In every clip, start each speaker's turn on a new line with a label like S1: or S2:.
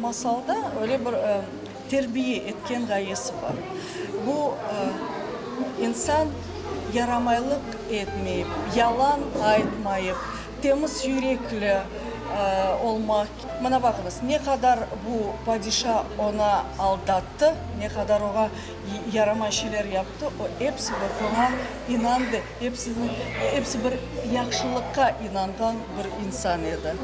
S1: masalda öyle bir terbiye etken ğayesi bar. Bu insan yaramaylıq etmeyip, yalan aytmayıp, temiz yürekli olmaq. Mına baqıñız, ne qadar bu padişa onı aldattı, ne qadar oña yaramay şeyler yaptı, o episi bir oña inandı, epsini, episi bir yahşılıqqa inanğan bir insan edi.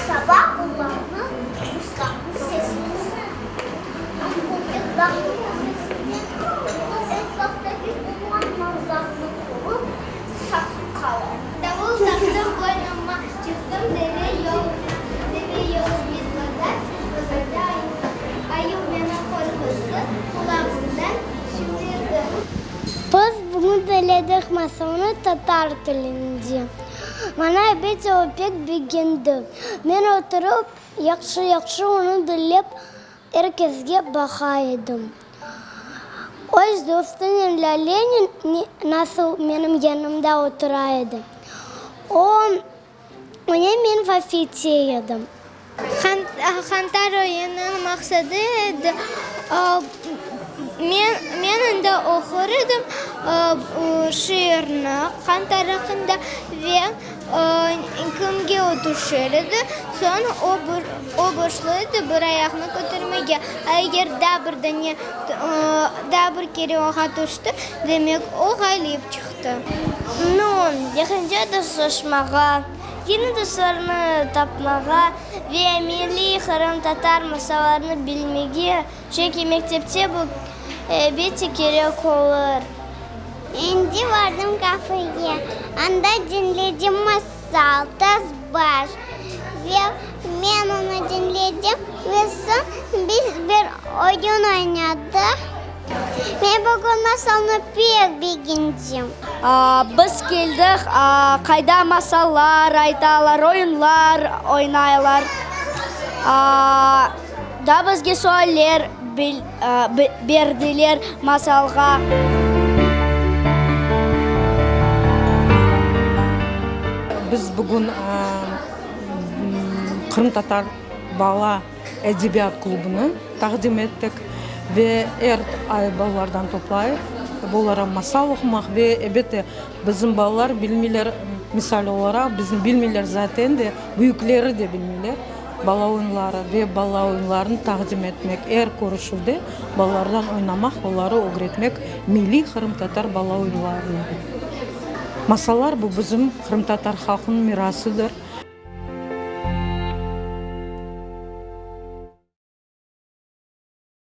S2: Saba qulağına Musafnıñ sesi tüşti. Etraftaki olğan manzarnı körip, şaşıp qala.
S3: Davul taqtım boynuma, çıqtım dere yol, dere yolu bir bazar, bazarda ayuv bar. Ayuv meni qorquzdı, qulağımdan şimirdi.
S2: Biz bugün diñledik masalnı tatar tilinde. Maña elbette o pek begendi. Men oturıp, yahşı-yahşı onı diñlep, Er kesge baqa edim. Öz dostunen Lâlenen nasıl menim yanımda otura edi. O, onen men vafite edim.
S3: Qantar oyunınıñ maqsadı edi, men, men anda oqur edim şiirni qantar aqqında ve Kimge o tüşer edi, soñ o bir, o başlay edi bir ayaqnı kötermege. A eger daa bir dane, daa bir kere oña tüşti, demek o ğalip çıqtı.
S2: Nu, yaqınca dostlaşmağa, yeni dostlarnı tapmağa ve milliy qırımtatar masallarını bilmege, çünki mektepte bu elbette kerek olur. Endi bardım kafege, anda diñledim masal, Tazbaş, ve men onı diñledim, ve soñ biz bir oyun oynadıq. Men bugün masalnı pek begendim.
S4: Biz keldik, qayda masallar aytalar, oyunlar oynaylar. Daa bizge sualler berdiler masalğa.
S5: Biz bugün Qırımtatar bala edebiyat klubunı taqdim ettik ve er ay balalardan toplayıp, olara masal oqumaq ve, elbette, bizim balalar bilmeyler, misal olaraq, bizni bilmeyler zaten de, büyükleri de bilmeyler. Bala oyunları ve bala oyunlarını taqdim etmek, er körüşüvde balalardan oynamaq, oları ögretmek milliy qırımtatar bala oyunlarını. Masallar bu bizim qırımtatar halqınıñ mirasıdır.